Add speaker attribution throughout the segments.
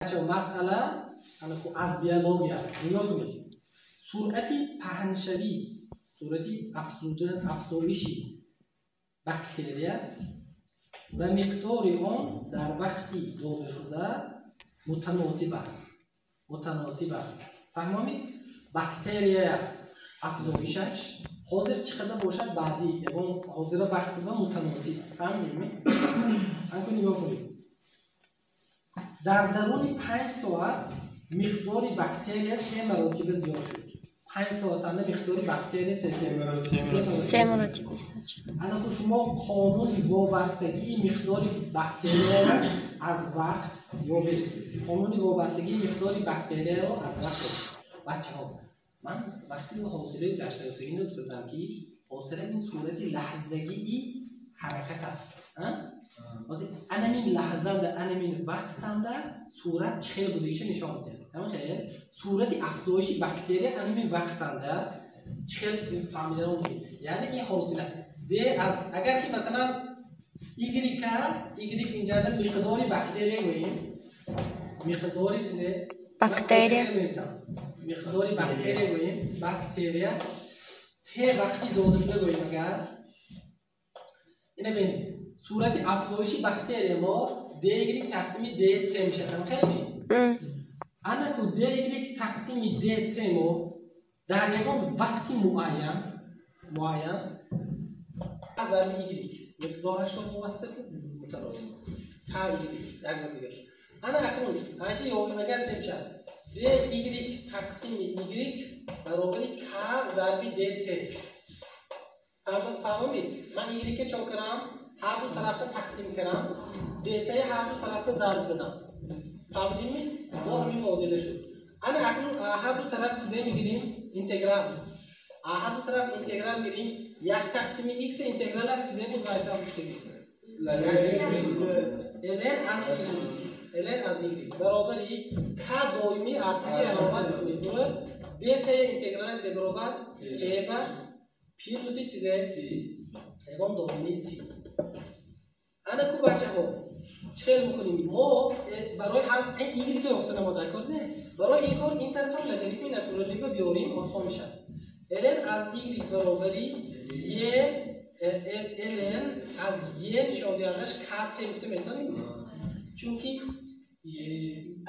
Speaker 1: Масъала аз биология. Нигоҳ кунед, суръати паҳншавӣ, суръати афзоиши бактерия ва миқдори он дар вақти додашуда мутаносиб аст, мутаносиб аст. Фаҳмомед? Бактерия афзоишаш ҳозир чӣ қадар бошад, баъди ягон ҳозира вақт ба мутаносиб. Фаҳмидем? Анку нигоҳ кунед, дар даруни 5 соат миқдори бактерия се маротиба зиёд шуд. 5 соатанда миқдори бактерия
Speaker 2: се маротиба.
Speaker 1: Анаку шумо қонуни вобастагии миқдори бактерияро аз вақт ёбед. Қонуни вобастагии миқдори бактерияро аз вақт ёбед. Бачаҳо, ман вақти ҳосилаи гузаштагӣ гуфтам, ки ҳосила ин сурати лаҳзагии ҳаракат аст. Анамин лаҳзанда, анамин вақтанда сурат чӣ хел будагиша нишон медиҳад. Хел сурати афзоиши бактерия анамин вақтанда чӣ хел, фаҳмидан мумкин. Яъне ин ҳосила д аз, агар ки масалан y, y инҷанда миқдори бактерия гӯем, миқдори чизе?
Speaker 2: Бактерия.
Speaker 1: Миқдори бактерия гӯем, бактерия т вақти дода шуда гӯем. Агар ина бинед, сурати афзоиши бактерия мо dy тақсими dt мешавад. Хеле анаку dy тақсими dt мо дар ягон вақти муайян зарби y миқдорашро вобаста мутаносиб к y як бор дигар. Ана акнун анча ёбим, агар се мешавад? Dy тақсими y баробари к зарби dt. Фаҳмомед? Ман y чо кардам? Ҳар ду тарафта тақсим кардам, dt ҳар ду тарафта зарб задам. Фаҳмидимми? Бо ҳамин муодила шуд. Ана акнун ҳар ду тараф чизе мегирем? Интеграл. Ҳар ду тараф интеграл гирем. Як тақсими x интегралаш чизе буд, вайсам гуфтагӣ? Ln аз, ln аз y баробари к доимӣ артаги аломат мебурад, dt интегралаш се баробар t ба плюси чизе, ягон доимии c. Ана ку, бачаҳо, чӣ хел мекунем мо барои ҳал y ёфта намода кор не? Барои ин кор ин тарафам логарифми натуралӣ ба биёрем, осон мешавад. Ln аз y баробари e ln аз e нишондиҳандаш kt гуфта метавонем, чунки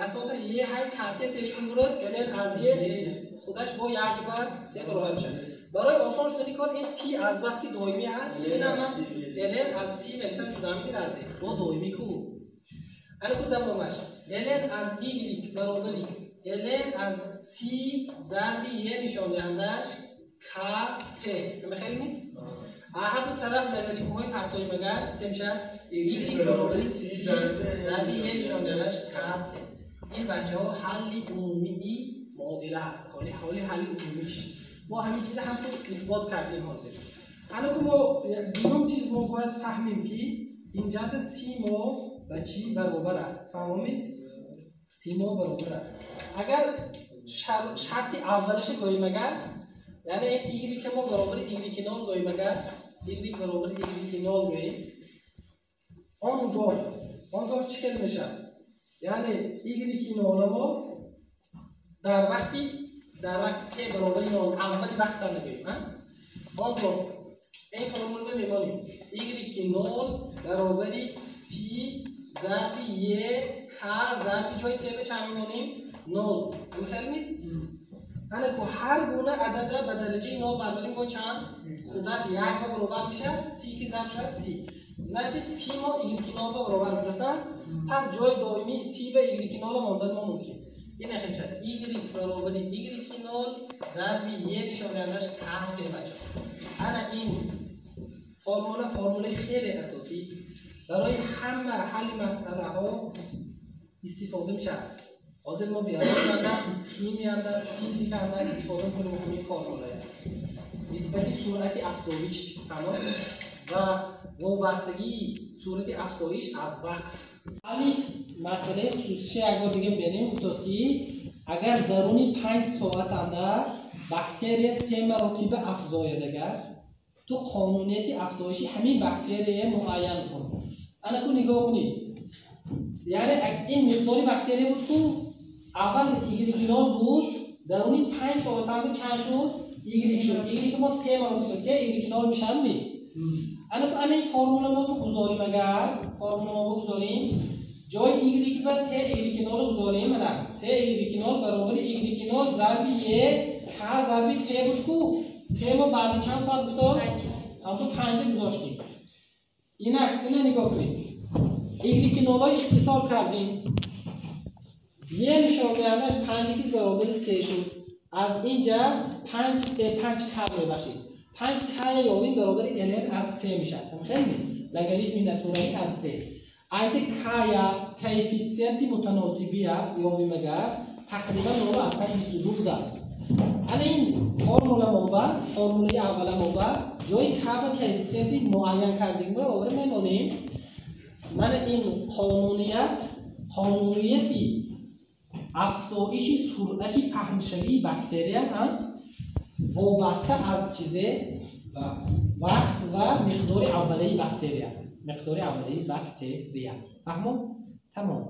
Speaker 1: асосаш e ҳай, kt пеш мебурад, ln аз e худаш бо як ба се баробар мешавад. Барои осон шудани кор ин c азбаски доимӣ ҳаст, инам ман ln аз c нависам, шуда мегирад, бо доимӣ ку. Ана ку давомаш: ln аз y баробари ln аз c зарби e нишондиҳандааш kt. Хеле ҳар ду тараф логарифмҳои партои, магар се мешавад? Y баробари c зарби e нишондиҳандааш kt. Ин, бачаҳо, ҳалли умумии муодила ҳаст. Ҳоли ҳалли умумиш мо ҳамин чиза ҳам ту исбот кардем ҳозир. Анаку мо дуюм чиз мо бояд фаҳмем, ки инҷанда c мо ба чӣ баробар аст. Фаҳмомед? C мо баробар аст, агар шарти аввалаша гӯем, агар яъне y мо баробари y нол гӯем, агар y баробари y нол гӯем, он гоҳ чӣ хел мешавад? Яъне y нола мо дар вақти t баробари нол, аввали вақта нагӯем, он гоҳ ин формулро мемонем: y нол баробари c зарби e к зарби ҷои t ба чанд мемонем? Нол. Мехелмед? Ана ку ҳар гуна адада ба дараҷаи нол бардорем, бо чанд? Худаш як ба баробар мешавад. C ки зарб шавад, c. Значит, c мо y нол ба баробар будасан. Пас ҷои доимии c ба y нола мондан мо мумкин. Ин хел мешавад: y баробари y нол зарби e нишондиҳандаш к т. Бачаҳо, ана ин формула формулаи хеле асосӣ, барои ҳама ҳалли масъалаҳо истифода мешавад. Ҳозир мо биологияда, химияда, физикада истифода мекунем ҳамин формулая. Нисбати суръати афзоиш, тамом, ва вобастагии суръати афзоиш аз вақт. Ҳалли масъалаи хусусиша як бор дига бинем. Гуфтост, ки агар даруни 5 соатанда бактерия се маротиба афзояд, агар ту қонунияти афзоиши ҳамин бактерия муайян кун. Ана ку нигоҳ кунед. Яъне ин миқдори бактерия буд, ку аввал y нол буд, даруни 5 соатанда чанд шуд? Y шуд. Y мо се маротиба се y нол мешавад ми? Ана ин формула мо бигузорим, агар формула мо бигузорим, ҷои y ба се y нол гузорим, ана се y нол баробари y нол зарби е к зарби т буд, ку т мо баъди чанд соат гуфтост? Ҳамто панҷа гузоштем. Инак, ина нигоҳ кунед, y нолҳо ихтисор кардем, е нишондиҳандааш панҷ икс баробари се шуд. Аз инҷа панҷ панҷ к, мебахшед, панҷ к ёвим, баробари ln аз се мешавад. Хеле логарифми натуралӣ аз се. Анҷа кая коэффитсиенти мутаносибия ёвим, агар тақрибан 0,22 будааст. Ана ин формула моба, формулаи аввала моба ҷои к ба коэффитсиенти муайян кардем, овара мемонем. Мана ин қонуният, қонунияти афзоиши суръати паҳншавии бактерия вобаста аз чизе? Вақт ва миқдори аввалаи бактерия, миқдори аввалаи бактерия. Фаҳмо? Тамом.